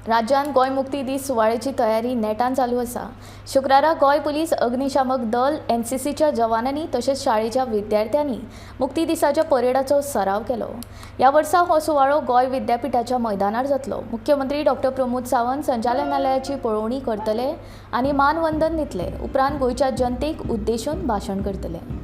राज्यांत गोंय मुक्ती दीस सुवाळ्याची तयारी नेटान चालू आसा. शुक्रारा गोंय पुलीस, अग्निशामक दल, एनसीसीच्या जवानांनी तशेंच शाळेच्या विद्यार्थ्यांनी मुक्ती दिसाच्या परेडाचो सराव केलो. ह्या वर्सा हो सुवाळो गोंय विद्यापिठाच्या मैदानार जातलो. मुख्यमंत्री डॉक्टर प्रमोद सावंत संचालनालयाची पळोवणी करतले आनी मानवंदन दितले. उपरांत गोंयच्या जनतेक उद्देशून भाशण करतले.